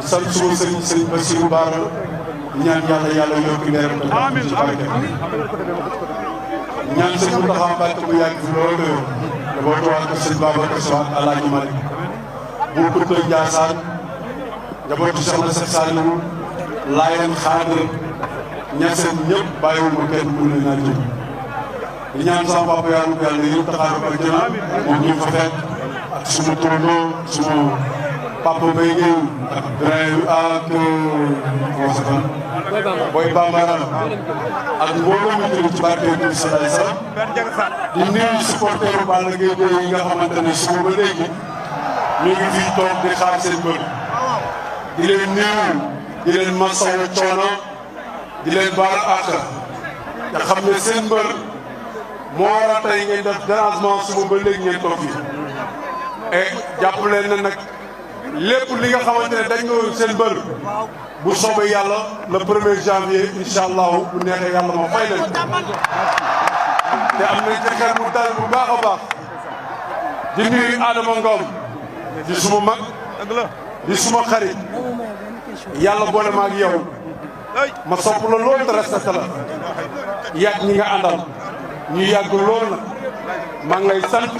sant suma sëriñ Bassirou Bara ñaan yàlla yokk leeram te amiin ci barke ñaan sëñ Mountakha Mbacké mu yàgg fi loolu da boo tuwaat ko sëñ Babacar Sy ak Alaaji Malick bu Kunta Ndiassane njabootu Soxna Seck Saliou Laayeen Xaadir Ñaseen ñëpp bàyyiwuma kenn mu ne naa jëm di ñaan sama papa yàlla ko yàlla yëpp taxaar ko ak jëna moom ñu fa fekk ak suma turandoo suma papa Mbaye Gueye ak Ibrahima ak conséquent Boy Bambara ak mbooloo mi jëm ci barke bi sallallahu alayhi wasallam di nuyu supporteru Balla Gaye yi nga xamante ne suba ba léegi ñu ngi fii toog di xaar seen mbër di leen nuyu di leen masawu coono di leen baal àq te xam ne seen mbër moo war a tey ngeen def dérangement suba ba léegi ngeen toog fii et jàpp leen ne nag lépp li nga xamante ne dañ nga seen mbër bu soobee yàlla le 1er janvier incha allahu bu neexee yàlla ma fay leen te am nañ ci xel mu dal bu baax a baax di nuyu Adama Ngom di suma mag di suma xarit yàlla boole ma ak yow ma sopp la loolu te respecté la yàgg ñi nga àndal ñu yàgg loolu nag maa ngi lay sant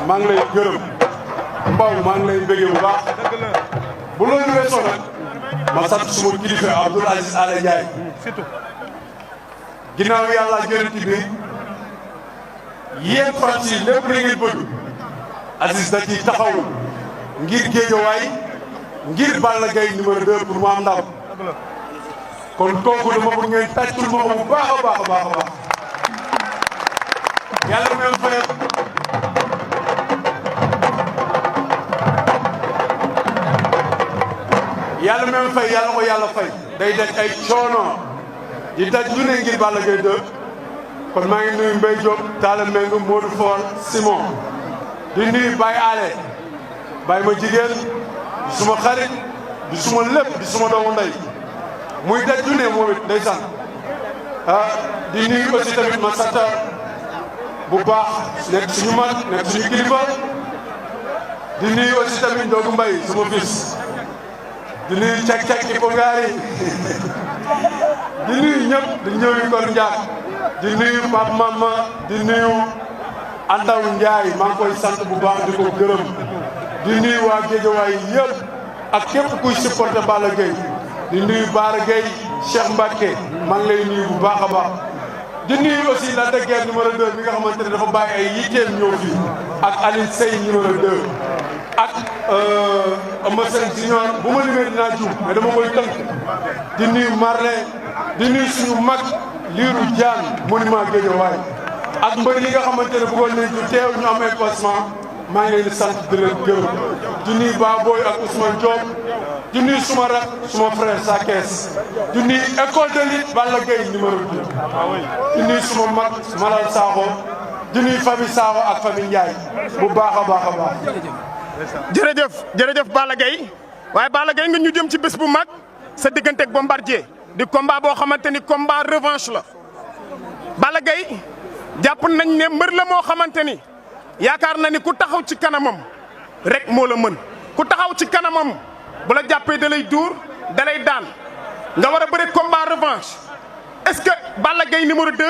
maa ngi lay gërëm Mbaw maa ngi lay bëggee bu baax bu loolu weesoo nag ma sant suma kilifa Abdoul Aziz Ala Ndiaye ginnaaw yàlla jërëjëf bi yéen Fatou yi lépp li ngeen bëgg Aziz da ciy taxaw ngir Géejawaay ngir Balla Gaye numéro 2 pour mu am ndam kon kooku dama bëgg ngeen tàccul ma ko bu baax a baax a baax a baax yàlla meen fayal yàlla meen fay yàlla ko yàlla fay day daj ay coono di daj lu ne ngir Balla Gaye 2 kon maa ngi nuyu Mbaye Diop Talla Mbengue Modou Fall Simon di nuyu Baye Ale Baye ma jigéen di suma xarit di suma lépp di suma doomu ndey muy daj lu ne moom it day sant di nuyu aussi tamit ma santa bu baax nekk suñu mag nekk suñu kilifa di nuyu aussi tamit Ndoogu Mbaye suma fils di nuyu cak-cak i ko ngaari di nuyu ñëpp di ñëwi kon Ndiak di nuyu Pape Mama di nuyu Andaw Ndiaye maa ngi koy sant bu baax di ko gërëm di nuyu waa Géejawaay yëpp ak képp kuy supporter Balla Gaye di nuyu Bara Gaye Cheikh Mbacké maa ngi lay nuyu bu baax a baax di nuyu aussi Lac de Guiers numéro 2 bi nga xamante ne dafa bàyyi ay yitteem ñëw fii ak Alioune Seye numéro 2 ak Eumeu Sène Junior bu ma limee dinaa juum mais dama koy tënk di nuyu Marley di nuyu suñu mag Lirou Diane monument Guédiawaye ak mbër yi nga xamante ne bëggoon nañ ci teew ñu am emplacement maa ngi leen di sant di leen gërëm di nuyu Baboy ak Ousmane Diop di nuyu suma rak suma frère sa kees di nuyu école de lutte Balla Gaye numéro 2 di nuyu suma mag Malal Sakho di nuyu famille Sakho ak famille Ndiaye bu baax a baax a baax. jërëjëf Balla Gaye waaye Balla Gaye nga ñu jëm ci bés bu mag sa diggante ak Bombardier di combat boo xamante ni combat revanche la Balla Gaye jàpp nañ ne mbër la moo xamante ni yaakaar na ni ku taxaw ci kanamam rek moo la mën ku taxaw ci kanamam bu la jàppee da lay dóor da lay daan nga war a bëre combat revanche est-ce que Balla Gaye numéro 2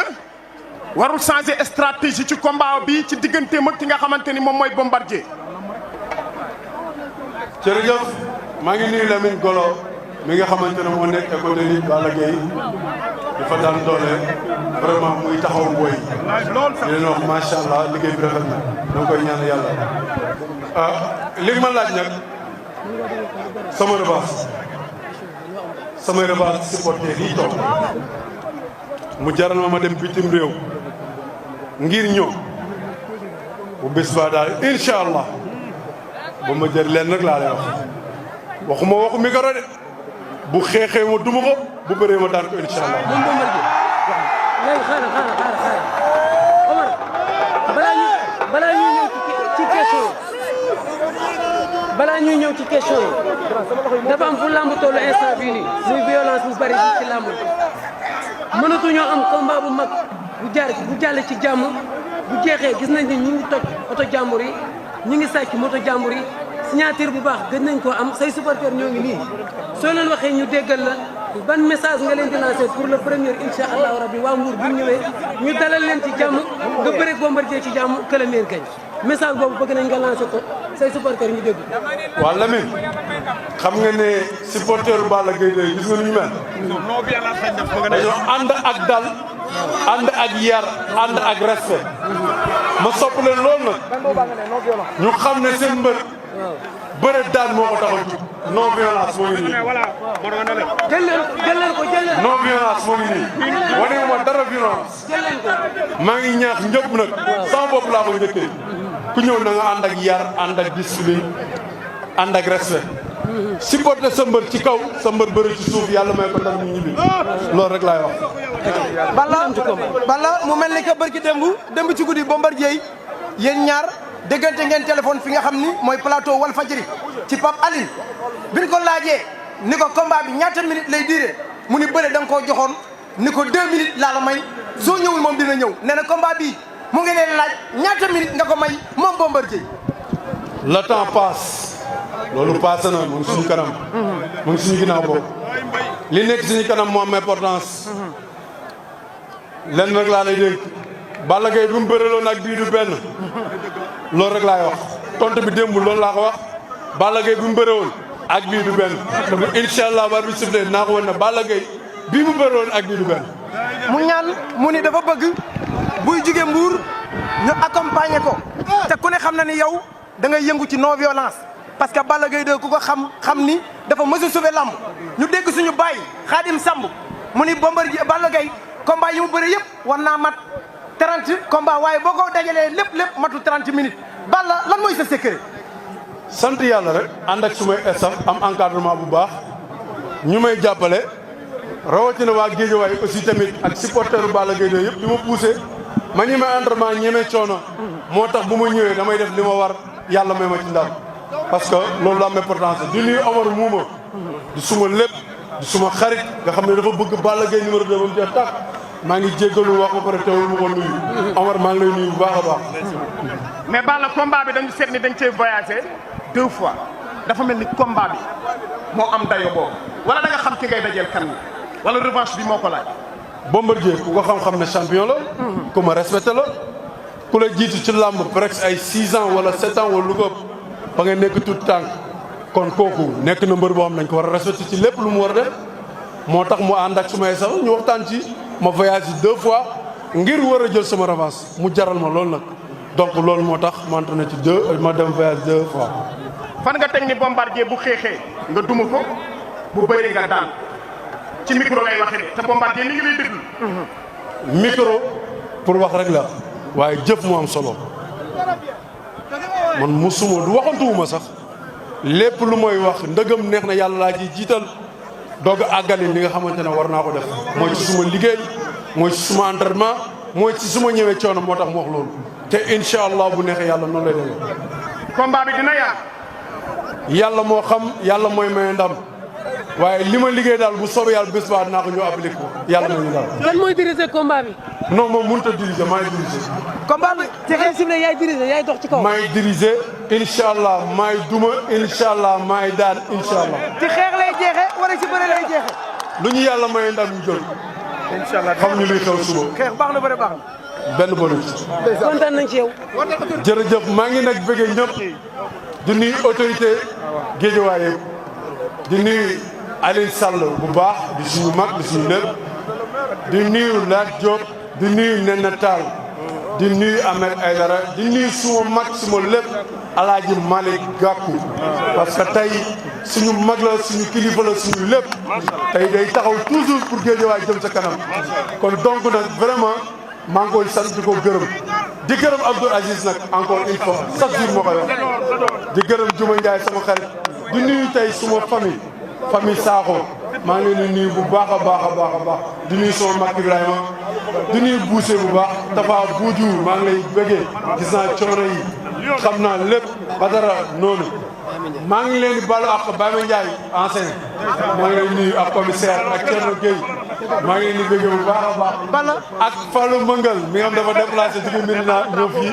warul changer stratégie ci combat bi ci digganteem ak ki nga xamante ni moom mooy Bombardier. jërëjëf maa ngi nuyu Lamine Golo mi nga xamante ne moo nekk école de lutte Balla Gaye dafa daan doole vraiment muy taxaw booy di leen wax macha allah liggéey bi rafet na da nga koy ñaan yàlla. li ma laaj nag samay revanche supporter yi toog mu jaral ma dem bitim réew ngir ñëw bu bés ba daal incha allah ba ma jël leen nag laa lay wax waxuma waxu micro de bu xeexee ma duma ko bu bëree ma daan ko incha allah. léegi xaaral Omar balaa ñuy ñëw ci question balaa ñuy ñëw ci question yi dafa am fu lamb tollu instant bii nii muy violence bu bari bi ci lamb mënatuñoo am combat bu mag bu jàll ci jàmm bu jeexee gis nañ ni ñu ngi toj oto jàmbur yi ñu ngi sàcc moto jàmbur yi signature bu baax gën nañ koo am say supporters ñoo ngi nii soo leen waxee ñu déggal la ban message nga leen di lancer pour le premier incha allahu rabbi waa Mbour bu ñu ñëwee ñu dalal leen ci jàmm nga bëre Bombardier ci jàmm que le meilleur gagne message boobu bëgg nañ nga lancer ko say supporters ñu dégg. waaw Lamine xam nga ne supporteru Balla Gaye de gis nga nu ñu mel. dañoo ànd ak dal ànd ak yar ànd ak respect ma sopp leen loolu nag ñu xam ne seen mbër bëre daan moo ko tax a jug non violence moo ngi nii. jël leen ko. non violence moo ngi nii wane ma dara violence. jël leen ko. maa ngi ñaax ñëpp nag sama bopp laa ko njëkkee ku ñëw na nga ànd ak yar ànd ak discipline ànd ak respect supporter sa mbër ci kaw sa mbër bëri ci suuf yàlla may ko ndam ñu ñibbi loolu rek laay wax. Balla mu mel ni que barki démb ci guddi Bombardier yéen ñaar déggante ngeen téléphone fi nga xam ni mooy plateau Walfadjri ci Pape Aline bi ñu ko laajee ni ko combat bi ñaata minutes lay diire mu ni bëre da nga koo joxoon ni ko 2 minutes laa la may soo ñëwul moom dina ñëw nee na combat bi mu ngi leen laaj ñaata minutes nga ko may moom Bombardier. le temps passe loolu passé na mu ngi suñu kanam mu ngi suñu ginnaaw boobu li nekk suñu kanam moo am importance lenn rek laa lay dégg Balla Gaye bi mu bëreeloon ak bii du benn loolu rek laay wax tontu bi démb loolu laa ko wax Balla Gaye bi mu bëreewoon ak bii du benn te incha allah war bi siflee naa ko woon ne Balla Gaye bii mu bëreewoon ak bii du benn. mu ñaan mu ni dafa bëgg buy jóge Mbour ñu accompagner ko te ku ne xam na ni yow da ngay yëngu ci non violence parce que Balla Gaye 2 ku ko xam ni dafa mës a sauver lamb ñu dégg suñu baay Khadim Samb mu ni Bombardier Balla Gaye combat yi mu bëre yëpp war naa mat 30 combat waaye boo ko dajalee lépp matu 30 minutes Balla lan mooy sa secret. sant yàlla rek ànd ak sumay staff am encadrement bu baax ñu may jàppale rawatina waa Guédiawaye aussi tamit ak supporteru Balla Gaye 2 yëpp di ma poussé ma ñeme entraînement ñeme coono moo tax bu ma ñëwee damay def li ma war yàlla may ma ci ndam parce que loolu la am importance di nuyu Omar Mouma di suma lépp di suma xarit nga xam ne dafa bëgg Balla Gaye numéro 2 ba mu jeex tàkk maa ngi jéggalu wax ba pare teewul ma ko nuyu Omar maa ngi lay nuyu bu baax a baax. mais Balla combat bi dañu seet ni dañ cee voyagé 2 fois dafa mel ni combat bi moo am dayo boobu wala da nga xam ki ngay dajeel kan wala revanche bi moo ko laaj. Bombardier ku ko xam-xam ne champion la. ku ma respecté la. ku la jiitu ci làmb presque ay 6 ans wala 7 ans wala lu ko ëpp ba nga nekk tout tànk kon kooku nekk na mbër boo xam nañ ko war a respecté ci lépp lu mu war a def moo tax mu ànd ak sumay sax ñu waxtaan ci ma voyage 2 fois ngir war a jël sama revanche mu jaral ma loolu nag donc loolu moo tax ma entraîné ci ma dem voyage 2 fois. fan nga teg ni Bombardier bu xeexee nga duma ko bu bëri nga daan ci micro lay waxee de te Bombardier mi ngi lay déglu. micro pour wax rek la waaye jëf mu am solo man musuma du waxantuwuma sax lépp lu mooy wax ndëgëm neex na yàlla laa ciy jiital doog a àggali li nga xamante ne war naa ko def mooy ci suma liggéey mooy ci suma entraînement mooy ci suma ñëwee coono moo tax mu wax loolu te incha allah bu neexee yàlla noonu lay demee. combat bi dina yaar. yàlla moo xam yàlla mooy maye ndam waaye li ma liggéey daal bu soobee yàlla bés ba dinaa ko ñëw appliqué ko yàlla na ñu daal. kan mooy diriger combat bi. non moom mënut a diriger maay diriger. combat bi te xëy si ne yaay diriger yaay dox ci kaw. maay diriger incha allah maay duma incha allah maay daan incha allah. ci xeex lay jeexee wala ci bëre lay jeexee. lu ñu yàlla maye ndam ñu jël. incha allah xam ñu luy xew suba. xeex baax na bëre baax na. benn bonus. kontaan nañ ci yow. jërëjëf maa ngi nag bëggee ñëpp di nuyu autorité Guédiawaye yëpp di nuyu Alioune Sall bu baax di suñu mag di suñu lépp di nuyu Lat Diop di nuyu Nena Tall di nuyu Ahmed Aïdara di nuyu suma mag suma lépp Alaaji Malick Gakou parce que tey suñu mag la suñu kilifa la suñu lépp tey day taxaw toujours pour Guédiawaye jëm sa kanam kon donc nag vraiment maa ngi koy sant di ko gërëm di gërëm Abdou Aziz nag encore une fois chaque jour moo koy wax di gërëm Juma Ndiaye sama xarit di nuyu tey suma famille Sakho maa ngi leen di nuyu bu baax a baax a baax a baax di nuyu sama mag Ibrahima di nuyu Bousse bu baax Tafa Boudjou maa ngi lay bëggee gis naa coono yi xam naa lépp ba dara noonu maa ngi leen di balu ak Baye Ndiaye ancien maa ngi leen di nuyu ak commissaire ak Thierno Gueye maa ngi leen di bëgg bu baax a baax. Balla ak Fallou Mangal mi nga xam dafa déplacé jóge Medina ñëw fii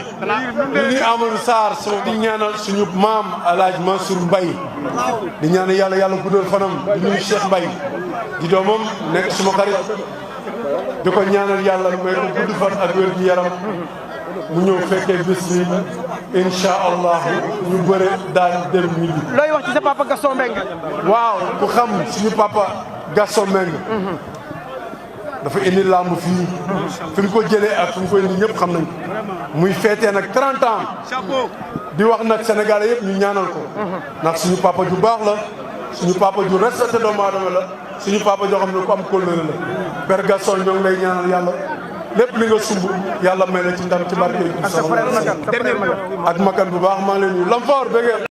di nuyu Amadou Sarr di ñaanal suñu maam El Hadj Mansour Mbaye di ñaanal yàlla guddal fanam di nuyu Cheikh Mbaye di doomam nekk suma xarit di ko ñaanal yàlla may ko gudd fan ak wér gu yaram mu ñëw fekkee bés bi incha allah ñu bëre daal dem ñibbi. looy wax ci sa papa Gaston Mbengue. waaw ku xam suñu papa Gaston Mbengue dafa indi làmb fii fi mu ko jëlee ak fi mu ko indi ñëpp xam nañ muy feetee nag 30 ans di wax nag Sénégalais yëpp ñu ñaanal ko ndax suñu papa ju baax la suñu papa ju respecté doomu aadama la suñu papa joo xam ne ku am kóllëre la Père Gaston ñoo ngi lay ñaanal yàlla lépp li nga sumb yàlla may la ci ndam ci barke yi ak makan bu baax maa ngi lay nuyu Lamfor bëggee